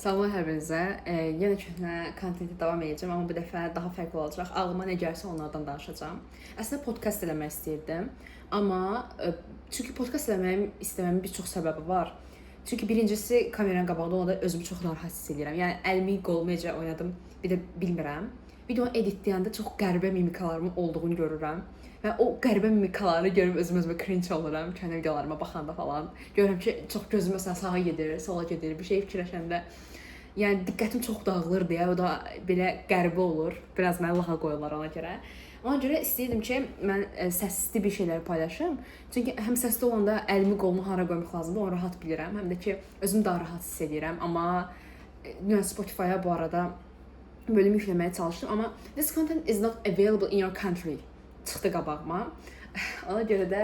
Salam hər birinizə. Yenə köhnə kontentə davam edəcəm, amma bu dəfə daha fərqli olacaq. Ağlıma nə gəlsə onlardan danışacağam. Əslində podkast eləmək istəyirdim, amma çünki podkast eləməyim istəməmin bir çox səbəbi var. Çünki birincisi kameranın qabağında olanda özümü çox narahat hiss edirəm. Yəni əlimi, qolumu necə oynadım, bir də bilmirəm. Videonu editləyəndə çox qəribə mimikalarımın olduğunu görürəm. Və o qəribə mimikaları görüb özüm özümə cringe oluram kəndi videolarıma baxanda falan. Görürəm ki, çox gözüm məsələn sağa gedir, sola gedir, bir şey fikirləşəndə. Yəni diqqətim çox dağılır deyə o da belə qəribə olur. Biraz məni lağa qoyurlar ona görə. Ona görə istəyirdim ki, mən səsli bir şeylər paylaşım. Çünki həm səsli olanda əlimi, qolumu hara qoymaq lazımdır, onu rahat bilirəm. Həm də ki, özümü daha rahat hiss edirəm. Amma dünən Spotify-a bu arada bölüm yükləməyə çalışdım, amma "This content is not available in your country" çıxdı qabağıma. Ona görə də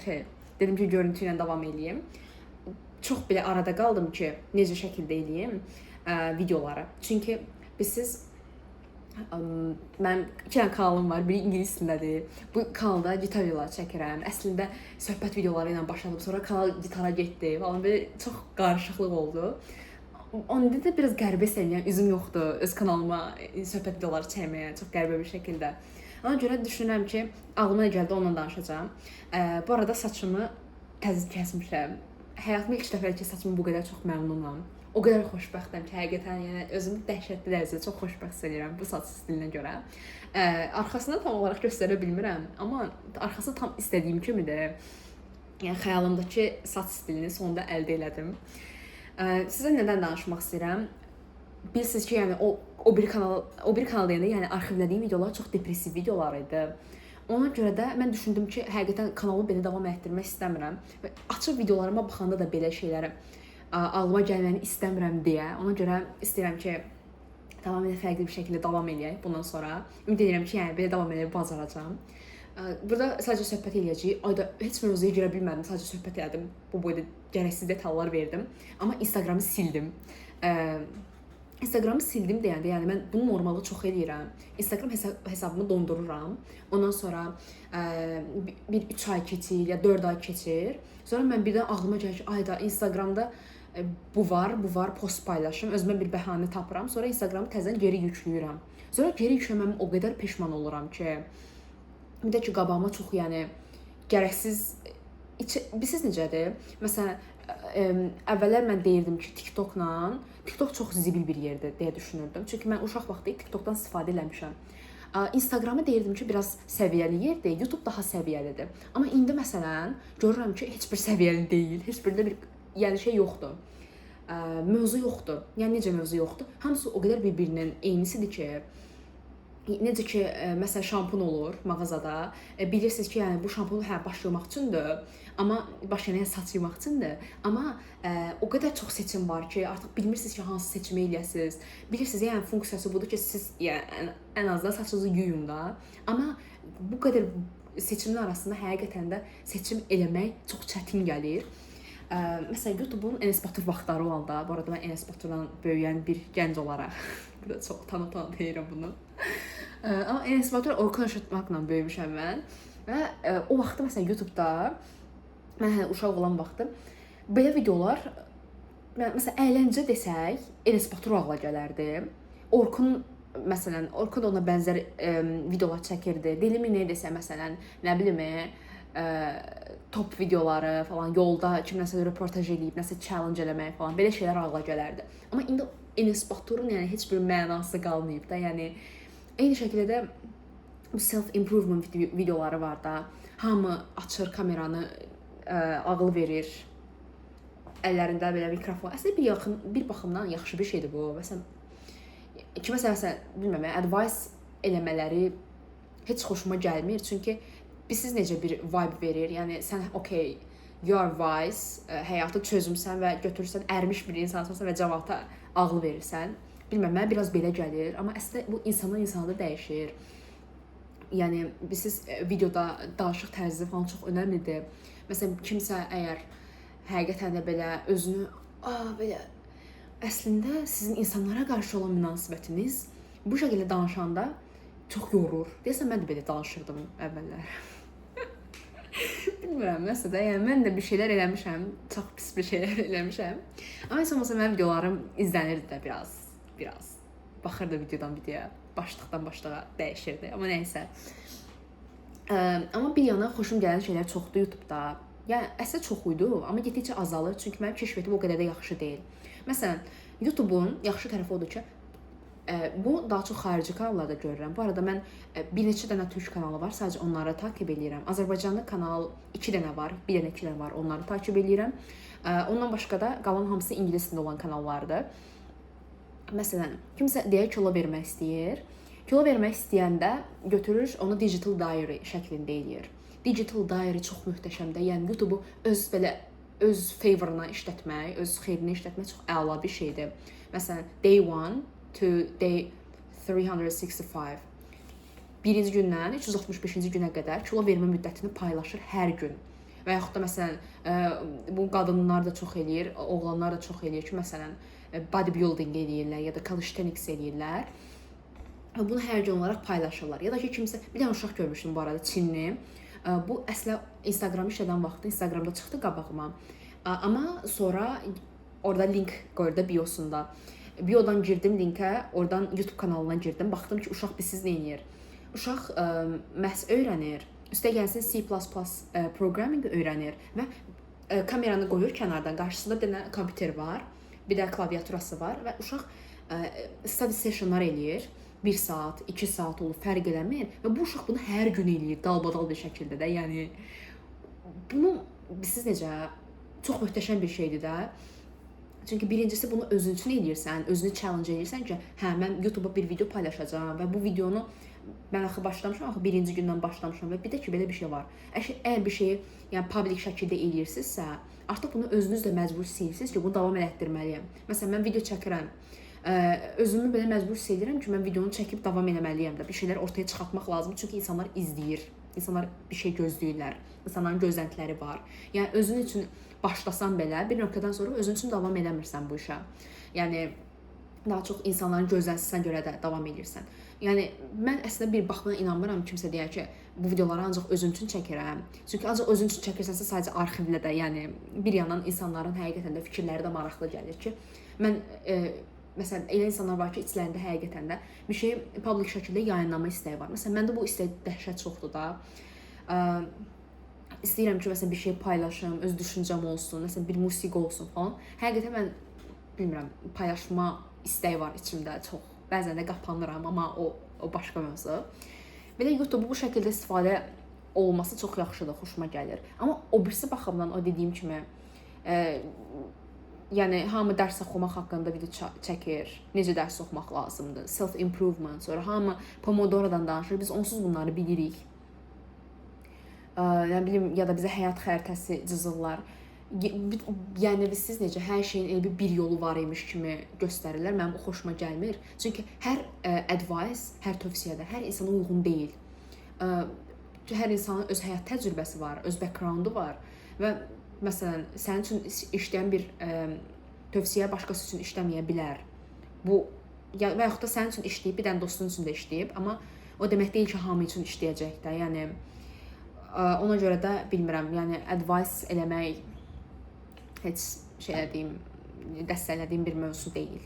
şey dedim ki, görüntü ilə davam eləyim. Çox belə arada qaldım ki, necə şəkildə eləyim videoları. Çünki bilirsiniz, mənim iki dənə kanalım var. Biri ingilis dilindədir. Bu kanalda gitar videoları çəkirəm. Əslində söhbət videoları ilə başladım. Sonra kanal gitara getdi falan, belə çox qarışıqlıq oldu. Onda da biraz qəribə hiss edirəm. Üzüm yoxdur öz kanalıma söhbət videoları çəkməyə, çox qəribə bir şəkildə. Ona görə düşünürəm ki, ağlıma nə gəldi ondan danışacağam. Bu arada saçımı təzə kəsmişəm. Həyatımda ilk dəfə ki, saçımı bu qədər çox məmnunam. O qədər xoşbəxtəm ki, həqiqətən, yəni özümü dəhşətli dərəcədə çox xoşbəxt hiss edirəm bu saç stilinə görə. Arxasını tam olaraq göstərə bilmirəm, amma arxası tam istədiyim kimidir. Yəni xəyalımdakı saç stilini sonunda əldə elədim. Sizə nədən danışmaq istəyirəm? Bilirsiniz ki, yəni o bir kanal, o bir kanal deyəndə, yəni arxivlədiyim videolar çox depressiv videolar idi. Ona görə də mən düşündüm ki, həqiqətən kanalı belə davam etdirmək istəmirəm və açıq videolarıma baxanda da belə şeyləri ağlıma gəlməyini istəmirəm deyə. Ona görə istəyirəm ki, tamamilə fərqli bir şəkildə davam eləyək bundan sonra. Ümid edirəm ki, yəni belə davam eləyə bacaracağam. Burada sadəcə söhbət eləyəcəyik. Ayda heç mövzuya girə bilmədim. Sadəcə söhbət elədim. Bu boyda gərəksiz detallar verdim. Amma Instagramı sildim. Instagramı sildim deyəndə, yəni mən bunu normalda çox eləyirəm. Instagram hesabımı dondururam. Ondan sonra bir 3 ay keçir ya 4 ay keçir. Sonra mən birdən ağlıma gəlir ki, ayda Instagramda bu var, bu var, post paylaşım. Özümə bir bəhanə tapıram. Sonra Instagramı təzədən geri yükləyirəm. Sonra geri yükləməmə o qədər peşman oluram ki, bir də ki, qabağıma çox, yəni gərəksiz içi, bilirsiniz necədir? Məsələn, əvvəllər mən deyirdim ki, TikTokla, TikTok çox zibil bir yerdir deyə düşünürdüm. Çünki mən uşaq vaxtı TikTokdan istifadə eləmişəm. Instagramı deyirdim ki, biraz səviyyəli yerdir, YouTube daha səviyyəlidir. Amma indi məsələn görürəm ki, heç bir səviyyəli deyil, heç birində bir yəni şey yoxdur. Mövzu yoxdur. Yəni necə mövzu yoxdur? Hamısı o qədər bir-birinin eynisidir ki, necə ki, məsələn şampun olur mağazada. Bilirsiniz ki, yəni bu şampun hə baş yumaq üçündür, amma baş yəni saç yumaq üçündür. Amma o qədər çox seçim var ki, artıq bilmirsiniz ki, hansı seçimi eləyəsiniz. Bilirsiniz, yəni funksiyası budur ki, siz yəni ən azından saçınızı yuyun da. Amma bu qədər seçimin arasında həqiqətən də seçim eləmək çox çətin gəlir. Məsələn, YouTube-un Enes Batur vaxtları olanda, bu arada mən Enes Baturla böyüyən bir gənc olaraq burada çox utana-utana deyirəm bunu. Amma Enes Batur, Orkun Işıtmakla böyümüşəm mən. Və o vaxtda məsələn YouTube-da mən hələ uşaq olan vaxtı belə videolar, məsələn əyləncə desək, Enes Batur ağla gələrdi. Orkun məsələn, Orkun da ona bənzər videolar çəkirdi. Deli mi nə desə məsələn, nə bilim, top videoları falan, yolda kimləsə röportaj eləyib, nəsə challenge eləmək falan, belə şeylər ağla gələrdi. Amma indi Enes Baturun yəni heç bir mənası qalmayıb da. Yəni eyni şəkildə də bu self improvement videoları var da. Hamı açır kameranı, ağıl verir. Əllərində belə mikrofon. Əslində bir baxımdan yaxşı bir şeydir bu. Məsələn, kiməsə məsələn, bilmirəm, advice eləmələri heç xoşuma gəlmir. Çünki bilirsiniz necə bir vibe verir. Yəni sən okay, you are wise, həyatı çözmüsən və götürürsən, ərmiş bir insansan və camaata ağıl verirsən. Bilmirəm, mənə biraz belə gəlir, amma əslində bu insandan insana da dəyişir. Yəni bilirsiniz, videoda danışıq tərzi falan çox önəmlidir. Məsələn, kimsə əgər həqiqətən də belə özünü belə, əslində sizin insanlara qarşı olan münasibətiniz bu şəkildə danışanda çox yorur. Deyəsən mən də belə danışırdım əvvəllər. Bilmirəm. Bilmirəm, nəsə də, yəni mən də bir şeylər eləmişəm, çox pis bir şeylər eləmişəm. Amma heç olmasa mənim videolarım izlənirdi də biraz. Baxırdı videodan videoya, başlıqdan başlığa dəyişirdi. Amma nəysə. Amma bir yana xoşum gələn şeylər çoxdur YouTube-da. Yəni əslində çox idi, amma getdikcə azalır, çünki mənim kəşfiyyatım o qədər də yaxşı deyil. Məsələn, YouTube-un yaxşı tərəfi odur ki, bu daha çox xarici kanallarda görürəm. Bu arada mən bir neçə dənə türk kanalı var, sadəcə onları takib eləyirəm. Azərbaycanlı kanal 2 dənə var, bir dənə 2 dənə var, onları takib eləyirəm. Ondan başqa da qalan hamısı ingilis dilində olan kanallardır. Məsələn, kimsə deyək kilo vermək istəyir. Kilo vermək istəyəndə götürür, onu digital diary şəklində eləyir. Digital diary çox möhtəşəmdir. Yəni YouTube-u öz belə öz favorına işlətmək, öz xeyrinə işlətmək çox əla bir şeydir. Məsələn, day 1 to day 365. Birinci gündən 365-ci günə qədər kilo vermə müddətini paylaşır hər gün. Və yaxud da məsələn, bu qadınlar da çox eləyir, oğlanlar da çox eləyir ki, məsələn, bodybuilding eləyirlər ya da calisthenics eləyirlər. Və bunu hər gün olaraq paylaşırlar. Ya da ki, kimsə, bir dənə uşaq görmüşdüm bu arada, Çinli. Bu əslində Instagram işlədən vaxtı Instagramda çıxdı qabağıma. Amma sonra orada link qoydu biosunda. Biodan girdim linkə, oradan YouTube kanalına girdim. Baxdım ki, uşaq bilsiz nə edir. Uşaq məhz öyrənir. Üstə gəlsin C++ programming öyrənir və kameranı qoyur kənardan. Qarşısında bir dənə kompüter var, bir də klaviaturası var və uşaq study sessionlar eləyir. 1 saat, 2 saat olur, fərq eləmir və bu uşaq bunu hər gün eləyir, dalbadal bir şəkildə də. Yəni bunu siz necə, çox möhtəşəm bir şeydir də. Çünki birincisi bunu özün üçün eləyirsən, özünü challenge eləyirsən ki, hə, mən YouTube-a bir video paylaşacağam və bu videonu mən axı başlamışam, axı birinci gündən başlamışam və bir də ki, belə bir şey var. Əgər bir şeyi, yəni public şəkildə eləyirsinizsə, artıq bunu özünüz də məcbur hiss edirsiniz ki, bunu davam elətdirməliyəm. Məsələn, mən video çəkirəm. Özümü belə məcbur hiss edirəm ki, mən videonu çəkib davam eləməliyəm də. Bir şeylər ortaya çıxartmaq lazımdır, çünki insanlar izləyir. İnsanlar bir şey gözləyirlər. İnsanların gözləntiləri var. Yəni özün üçün başlasan belə bir nöqtədən sonra özün üçün davam eləmirsən bu işə. Yəni daha çox insanların gözləntisinə görə də davam edirsən. Yəni mən əslində bir baxımdan inanmıram kimsə deyər ki, bu videoları ancaq özüm üçün çəkirəm. Çünki ancaq özün üçün çəkirsənsə sadəcə arxivlə də, yəni bir yandan insanların həqiqətən də fikirləri də maraqlı gəlir ki, mən məsələn elə insanlar var ki, içlərində həqiqətən də bir şeyi public şəkildə yayınlama istəyi var. Məsələn, məndə bu istək dəhşət çoxdur da. İstəyirəm ki, məsələn bir şey paylaşım, öz düşüncəm olsun, məsələn bir musiqi olsun falan. Həqiqətən mən bilmirəm, paylaşma istəyi var içimdə çox. Bəzən də qapanıram, amma o başqa mövzu. Belə YouTube-u bu şəkildə istifadə olması çox yaxşıdır, xoşuma gəlir. Amma o birisi baxımdan o dediyim kimi, yəni hamı dərs oxumaq haqqında video çəkir. Necə dərs oxumaq lazımdır, self improvement. Sonra hamı Pomodoro'dan danışır. Biz onsuz bunları bilirik. Nə bilim, ya da bizə həyat xəritəsi cızırlar. Yəni siz necə hər şeyin elə bir yolu var imiş kimi göstərirlər. Mənim o xoşuma gəlmir. Çünki hər advice, hər tövsiyədə hər insana uyğun deyil. Hər insanın öz həyat təcrübəsi var, öz backgroundu var və məsələn sənin üçün işləyən bir tövsiyə başqası üçün işləməyə bilər. Bu ya və yaxud da sənin üçün işləyib, bir dənə dostun üçün də işləyib, amma o demək deyil ki, hamı üçün işləyəcək də. Yəni ona görə də bilmirəm, yəni advice eləmək heç şey elədiyim, dəstəklədiyim bir mövzu deyil.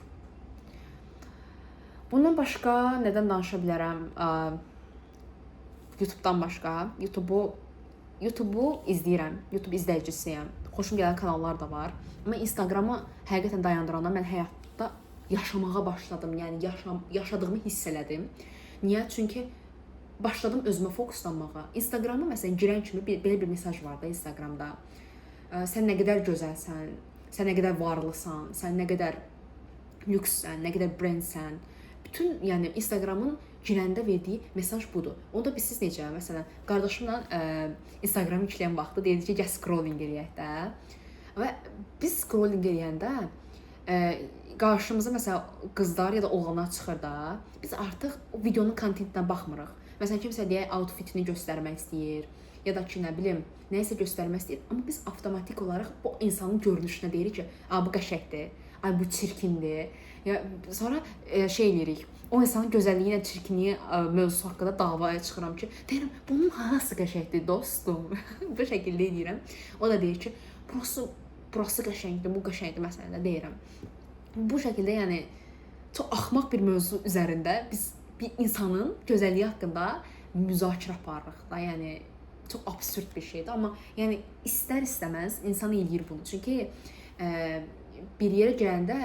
Bundan başqa nədən danışa bilərəm? YouTube-dan başqa YouTube-u izləyirəm. YouTube izləyicisiyəm. Xoşum gələn kanallar da var. Amma Instagramı həqiqətən dayandıranda mən həyatda yaşamağa başladım. Yəni yaşadığımı hiss elədim. Niyə? Çünki başladım özümə fokuslanmağa. Instagrama məsələn girən kimi belə bir mesaj var da Instagramda. Sən nə qədər gözəlsən, sən nə qədər varlısan, sən nə qədər lükssən, nə qədər brendsən. Bütün, yəni Instagramın girəndə verdiyi mesaj budur. Onu da bilirsiz necə? Məsələn, qardaşımla Instagram yükləyən vaxtı deyirdi ki, gəl scrolling eləyək də. Və biz scrolling eləyəndə qarşımıza məsələn qızlar ya da oğlanlar çıxır da, biz artıq o videonun kontentinə baxmırıq. Məsələn, kimsə deyək outfitini göstərmək istəyir ya da ki, nə bilim, nəyisə göstərmək istəyir, amma biz avtomatik olaraq bu insanın görünüşünə deyirik ki, "A, bu qəşəngdir. Ay bu çirkindir. Ya sonra şey eləyirik. O insanın gözəlliyi ilə çirkinliyi mövzusu haqqında davaya çıxıram ki, deyirəm, bunun hansı qəşəngdir dostum? Bu şəkildə eləyirəm. O da deyir ki, burası qəşəngdir, bu qəşəngdir məsələn də deyirəm. Bu şəkildə yəni çox axmaq bir mövzu üzərində biz bir insanın gözəlliyi haqqında müzakirə aparırıq da. Yəni çox absurd bir şeydir, amma yəni istər-istəməz insan eləyir bunu. Çünki bir yerə gələndə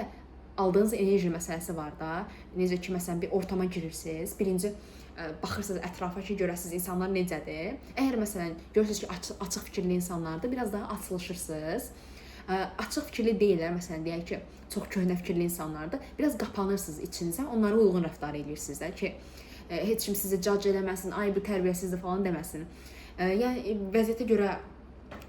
aldığınız enerji məsələsi var da. Necə ki, məsələn, bir ortama girirsiniz, birinci baxırsınız ətrafa ki, görəsiniz insanlar necədir. Əgər məsələn görürsünüz ki, açıq fikirli insanlardır, biraz daha açılışırsınız. Açıq fikirli deyillər, məsələn, deyək ki, çox köhnə fikirli insanlardır. Biraz qapanırsınız içinizə, onlara uyğun rəftar eləyirsiniz də ki, heç kim sizi judge eləməsin, ay bu tərbiyəsizdir falan deməsin. Yəni vəziyyətə görə,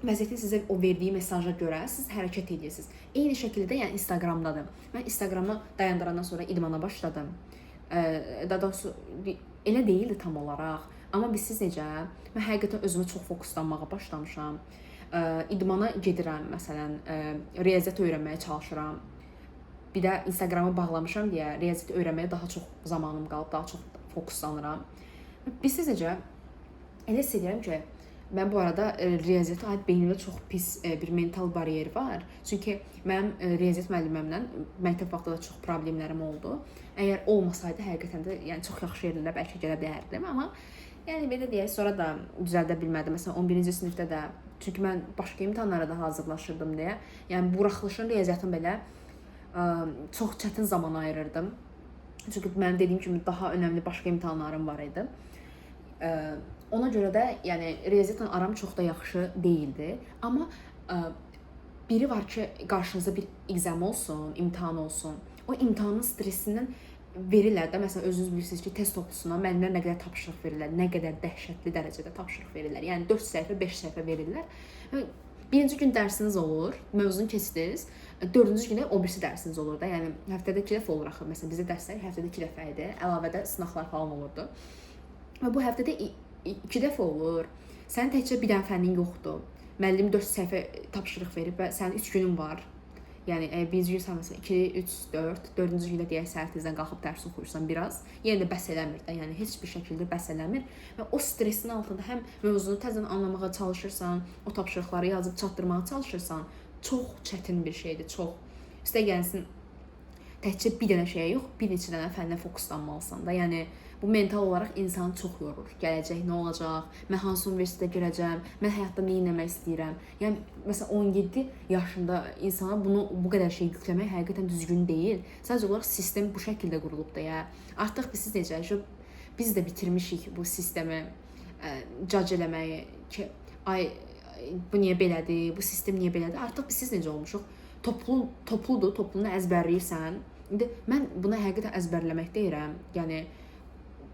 vəziyyətin sizə o verdiyi mesaja görə siz hərəkət edirsiniz. Eyni şəkildə yəni Instagramdadır. Mən Instagramı dayandırandan sonra idmana başladım. Daha doğrusu elə deyildi tam olaraq, amma bilirsiz necə? Mən həqiqətən özümə çox fokuslanmağa başlamışam. İdmana gedirəm, məsələn, riyaziyyat öyrənməyə çalışıram. Bir də Instagramı bağlamışam deyə riyaziyyat öyrənməyə daha çox zamanım qalıb, daha çox fokuslanıram. Bilirsiz necə? Elə hiss edirəm ki, mən bu arada riyaziyyata aid beynimdə çox pis bir mental bariyer var. Çünki mənim riyaziyyat müəllimimlə məktəb vaxtı da çox problemlərim oldu. Əgər olmasaydı həqiqətən də yəni çox yaxşı yerlərə bəlkə gələ bilərdim, amma yəni belə deyək, sonra da düzəldə bilmədim. Məsələn 11-ci sinifdə də, çünki mən başqa imtahanlara da hazırlaşırdım deyə, yəni buraxılışın riyaziyyatın belə çox çətin zaman ayırırdım. Çünki mənim dediyim kimi daha önəmli başqa imtahanlarım var idi. Ona görə də yəni riyaziyyatla aram çox da yaxşı deyildi. Amma biri var ki, qarşınızda bir exam olsun, imtahan olsun. O imtahanın stresindən verirlər də, məsələn özünüz bilirsiniz ki, test toplusuna müəllimlər nə qədər tapşırıq verirlər, nə qədər dəhşətli dərəcədə tapşırıq verirlər. Yəni 4 səhifə, 5 səhifə verirlər. Birinci gün dərsiniz olur, mövzunu keçdiniz. Dördüncü gündə o birisi dərsiniz olur da. Yəni həftədə 2 dəfə olur axı. Məsələn bizdə dərslər həftədə 2 dəfə idi. Əlavədə sınaqlar falan olurdu. Və bu həftədə 2 dəfə olur. Sənin təkcə bir dənə fənnin yoxdur. Müəllim 4 səhifə tapşırıq verib və sənin 3 günün var. Yəni birinci gün sən məsələn 2, 3, 4, dördüncü gündə deyək səhər tezdən qalxıb dərs oxuyursan biraz. Yenə də bəs eləmir də. Yəni heç bir şəkildə bəs eləmir və o stresin altında həm mövzunu təzədən anlamağa çalışırsan, o tapşırıqları yazıb çatdırmağa çalışırsan. Çox çətin bir şeydir, çox. Üstə gəlsin təkcə bir dənə şeyə yox, bir neçə dənə fənnə fokuslanmalısan da. Yəni bu mental olaraq insanı çox yorur. Gələcək nə olacaq? Mən hansı universitetə girəcəm? Mən həyatda nə etmək istəyirəm? Yəni məsələn 17 yaşında insana bunu bu qədər şey yükləmək həqiqətən düzgün deyil. Sadəcə olaraq sistem bu şəkildə qurulub da ya. Artıq biz necə? Biz də bitirmişik bu sistemi judge eləməyi ki, ay bu niyə belədir? Bu sistem niyə belədir? Artıq biz necə olmuşuq? Topludur, toplunu əzbərləyirsən. İndi mən buna həqiqətən əzbərləmək deyirəm. Yəni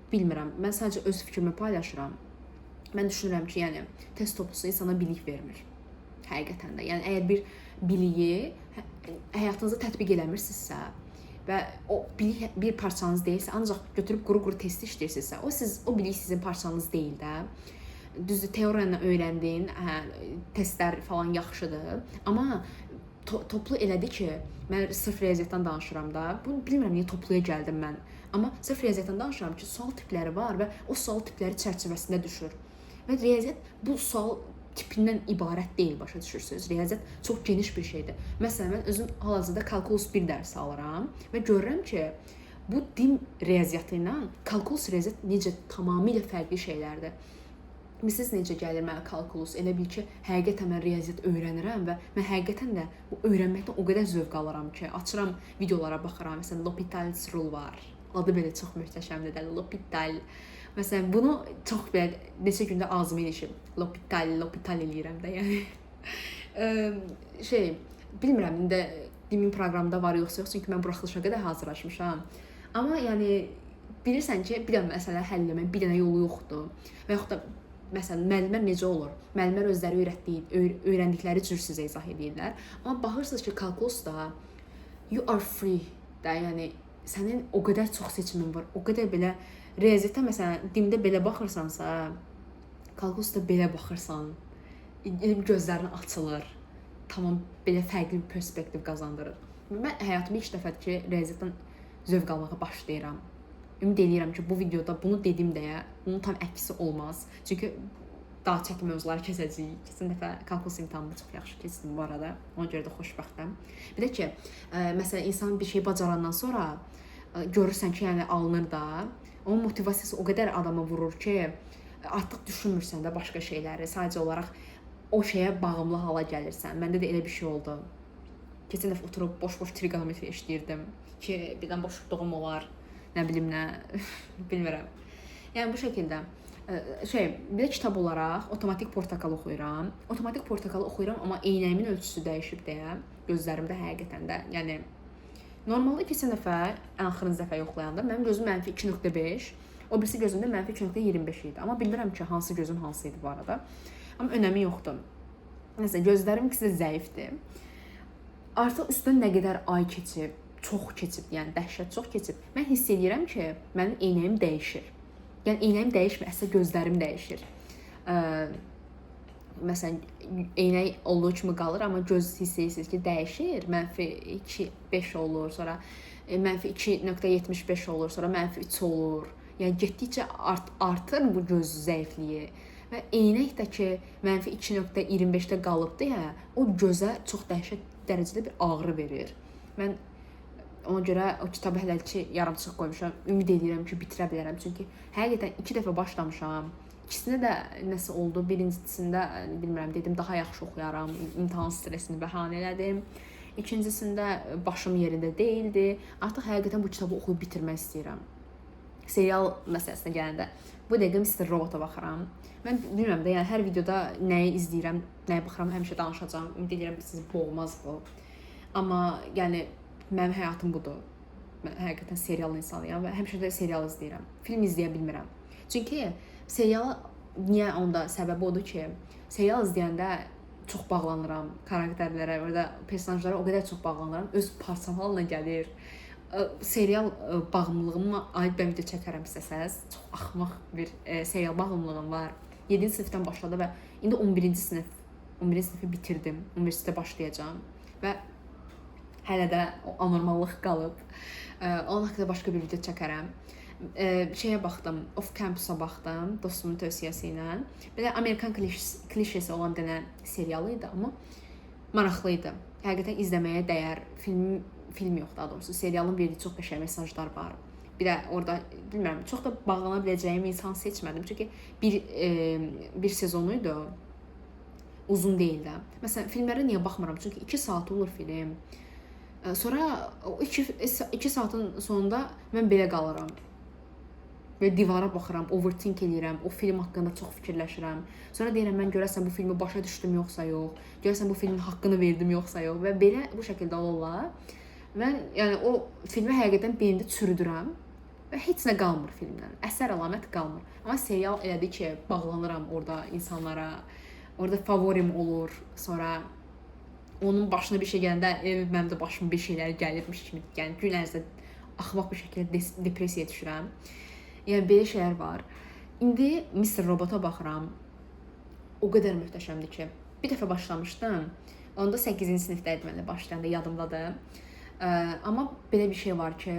bilmirəm. Mən sadəcə öz fikrimi paylaşıram. Mən düşünürəm ki, yəni test toplusu insana bilik vermir. Həqiqətən də. Yəni əgər bir biliyi həyatınızda tətbiq eləmirsinizsə və o bilik bir parçanız deyilsə, ancaq götürüb quru-quru testi işləyirsinizsə, o bilik sizin parçanız deyil də. Düzdür, teoriyanı öyrəndiyin, testlər falan yaxşıdır, amma toplu elədi ki, mən sırf riyaziyyatdan danışıram da. Bunu bilmirəm niyə topluya gəldim mən. Amma sırf riyaziyyatdan danışıram ki, sual tipləri var və o sual tipləri çərçivəsində düşür. Və riyaziyyat bu sual tipindən ibarət deyil, başa düşürsünüz. Riyaziyyat çox geniş bir şeydir. Məsələn, mən özüm hal-hazırda kalkulus 1 dərsi alıram və görürəm ki, bu din riyaziyyatı ilə kalkulus riyaziyyat necə tamamilə fərqli şeylərdir. Bilirsiniz necə gəlir mənə kalkulus? Elə bil ki, həqiqətən mən riyaziyyat öyrənirəm və mən həqiqətən də bu öyrənməkdən o qədər zövq alıram ki, açıram videolara baxıram. Məsələn, L'Hopital's rule var. Adı belə çox möhtəşəmdir də, L'Hopital. Məsələn, bunu çox belə neçə gündə ağzıma ilişib. L'Hopital, L'Hopital eləyirəm də, yəni. Bilmirəm indi dimin proqramda var yoxsa yox, çünki mən buraxılışa qədər hazırlaşmışam. Amma yəni bilirsən ki, bir dənə məsələ həll eləmək bir dənə yolu yoxdur. Və yaxud da məsələn, müəllimlər necə olur? Müəllimlər özləri öyrəndikləri cür sizə izah edirlər. Amma baxırsınız ki, kalkulusda you are free də, yəni sənin o qədər çox seçimin var. O qədər belə riyaziyyatda məsələn, dimdə belə baxırsansa, kalkulusda belə baxırsan, gözlərin açılır. Tamam belə fərqli bir perspektiv qazandırır. Mən həyatımda ilk dəfədir ki, riyaziyyatdan zövq almağa başlayıram. Ümid eləyirəm ki, bu videoda bunu dedim deyə bunun tam əksi olmaz. Çünki daha çətin mövzuları keçəcəyik. Keçən dəfə kalkulus imtahanını çox yaxşı keçdim bu arada. Ona görə də xoşbəxtəm. Bir də ki, məsələn, insan bir şey bacarandan sonra görürsən ki, yəni alınır da. Onun motivasiyası o qədər adama vurur ki, artıq düşünmürsən də başqa şeyləri. Sadəcə olaraq o şeyə bağımlı hala gəlirsən. Məndə də elə bir şey oldu. Keçən dəfə oturub boş-boş trigonometri işləyirdim ki, birdən boşluğum olar. Nə bilim nə, bilmirəm. Yəni bu şəkildə bir də kitab olaraq Otomatik Portakal oxuyuram. Otomatik Portakalı oxuyuram, amma eynəyimin ölçüsü dəyişib deyə gözlərimdə həqiqətən də, yəni normalda keçən dəfə, ən axırıncı dəfə yoxlayanda mənim gözüm mənfi 2.5, o birisi gözümdə mənfi 2.25 idi. Amma bilmirəm ki, hansı gözüm hansı idi bu arada. Amma önəmi yoxdur. Nəsə, gözlərim ikisi də zəifdir. Artıq üstdən nə qədər ay keçib, çox keçib, yəni dəhşət çox keçib. Mən hiss edirəm ki, mənim eynəyim dəyişir. Yəni eynəyim dəyişmir, əslində gözlərim dəyişir. Məsələn, eynək olduğu kimi qalır, amma göz hiss edirsiniz ki, dəyişir. Mənfi 2.5 olur, sonra mənfi 2.75 olur, sonra mənfi 3 olur. Yəni getdikcə artır bu göz zəifliyi. Və eynək də ki, mənfi 2.25-də qalıbdı, hə, o gözə çox dəhşət dərəcədə bir ağrı verir. Mən ona görə o kitabı hələ ki yarımçıq qoymuşam. Ümid edirəm ki, bitirə bilərəm. Çünki həqiqətən 2 dəfə başlamışam. İkisində də nəsə oldu. Birincisində bilmirəm, dedim daha yaxşı oxuyaram. İmtahan stresini bəhanə elədim. İkincisində başım yerində deyildi. Artıq həqiqətən bu kitabı oxuyub bitirmək istəyirəm. Serial məsələsinə gələndə bu dəqiqə Mr. Robota baxıram. Mən bilmirəm də, yəni hər videoda nəyi izləyirəm, nəyə baxıram, həmişə danışacağam. Ümid edirəm sizi boğmaz bu. Amma yəni mənim həyatım budur. Mən həqiqətən serial insanıyam və həmişə də serial izləyirəm. Film izləyə bilmirəm. Çünki seriala niyə onda səbəbi odur ki, serial izləyəndə çox bağlanıram karakterlərə, orada personajlara o qədər çox bağlanıram, öz parçam halına gəlir. Serial bağımlılığıma aid mən video çəkərəm istəsəniz. Çox axmaq bir serial bağımlılığım var. 7-ci sinifdən başladı və indi 11-ci sinif, 11-ci sinifi bitirdim. Universitetə başlayacağam və hələ də o anormallıq qalıb. Onun haqqında başqa bir video çəkərəm. Şeyə baxdım, Off Campus-a baxdım dostumun tövsiyəsi ilə. Belə Amerikan klişesi olan dənə serialı idi, amma maraqlı idi. Həqiqətən izləməyə dəyər. Film yox daha doğrusu. Serialın verdiyi çox qəşəng mesajlar var. Bir də orada bilmirəm, çox da bağlana biləcəyim insan seçmədim. Çünki bir sezonu idi. Uzun deyil də. Məsələn, filmlərə niyə baxmıram? Çünki 2 saat olur film. Sonra o 2 saatın sonunda mən belə qalıram. Və divara baxıram, overthink eləyirəm, o film haqqında çox fikirləşirəm. Sonra deyirəm, mən görəsən bu filmi başa düşdüm yoxsa yox, görəsən bu filmin haqqını verdim yoxsa yox və belə bu şəkildə olarlar. Mən yəni o filmi həqiqətən beynimdə çürüdürəm və heç nə qalmır filmdən. Əsər əlamət qalmır. Amma serial elədir ki, bağlanıram orada insanlara, orada favorim olur. Sonra onun başına bir şey gələndə mənim də başıma bir şeylər gəlirmiş kimi, yəni gün ərzində axmaq bir şəkildə depressiyaya düşürəm. Yəni belə şeylər var. İndi Mr. Robota baxıram. O qədər möhtəşəmdir ki, bir dəfə başlamışdım. Onda 8-ci sinifdə idim mən də başlayanda, yadımdadır. Amma belə bir şey var ki,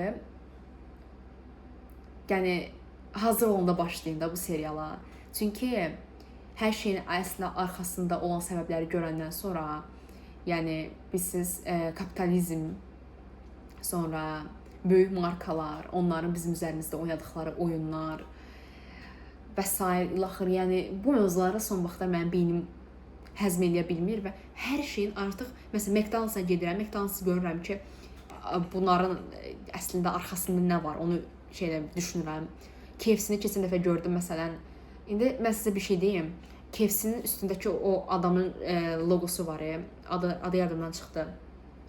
yəni hazır olanda başlayın da bu seriala. Çünki hər şeyin əslində arxasında olan səbəbləri görəndən sonra, yəni bilirsiniz, kapitalizm, sonra böyük markalar, onların bizim üzərimizdə oynadıqları oyunlar və sair ilaxır. Yəni bu mövzulara son vaxtlar mənim beynim həzm eləyə bilmir və hər şeyin artıq, məsələn, McDonald's-a gedirəm, McDonald's-ı görürəm ki, bunların əslində arxasında nə var, onu şeylə düşünürəm. KFC-ni keçən dəfə gördüm məsələn. İndi mən sizə bir şey deyim. KFC-nin üstündəki o adamın loqosu var, adı yadımdan çıxdı.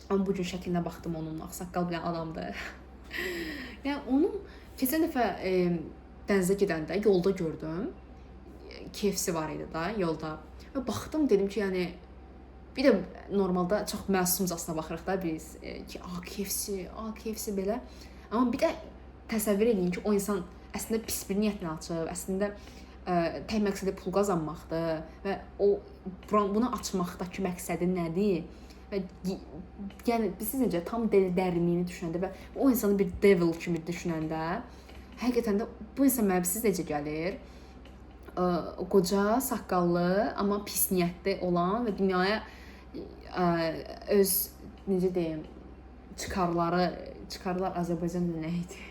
Amma bu gün şəklinə baxdım onun, ağsaqqal bilən adamdır. Yəni onun keçən dəfə dənizə gedəndə yolda gördüm. KFC var idi da yolda. Və baxdım, dedim ki, yəni bir də normalda çox məsumcasına baxırıq da biz ki, KFC, KFC belə. Amma bir də təsəvvür edin ki, o insan əslində pis bir niyyətlə açıb, əslində tək məqsədi pul qazanmaqdır və o bunu açmaqdakı məqsədi nədir? Və yəni siz necə tam dərinliyini düşünəndə və o insanı bir devil kimi düşünəndə, həqiqətən də bu insan mənə siz necə gəlir? Qoca, saqqallı, amma pis niyyətli olan və dünyaya öz necə deyim, çıxarlar Azərbaycanda nə idi?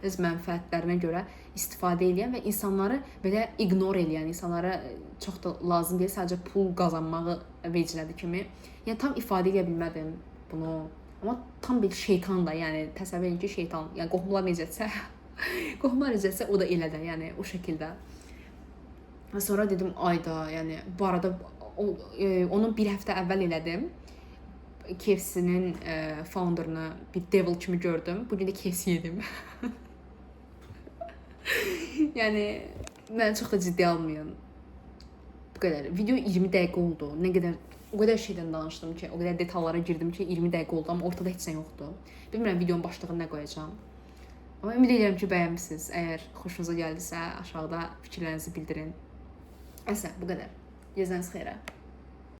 Öz mənfəətlərinə görə istifadə edən və insanları belə ignore eləyən, insanlara çox da lazım deyil, sadəcə pul qazanmağı veclədi kimi. Yəni tam ifadə edə bilmədim bunu. Amma tam bir şeytan da, yəni təsəvvür edin ki, şeytan, yəni qohumlar necəsə, qohumlar necəsə o da elə də, yəni o şəkildə. Və sonra dedim, ayda, yəni bu arada onun bir həftə əvvəl elədim. KFC-nin founderını bir devil kimi gördüm. Bu gün də KFC yedim. Yəni məni çox da ciddi almayın. Bu qədər. Video 20 dəqiqə oldu. Nə qədər o qədər şeydən danışdım ki, o qədər detallara girdim ki, 20 dəqiqə oldu, amma ortada heç nə yoxdur. Bilmirəm videonun başlığını nə qoyacağam. Amma ümid edirəm ki, bəyənmisiniz. Əgər xoşunuza gəldisə, aşağıda fikirlərinizi bildirin. Nəsə, bu qədər. Gözünüz xeyrə.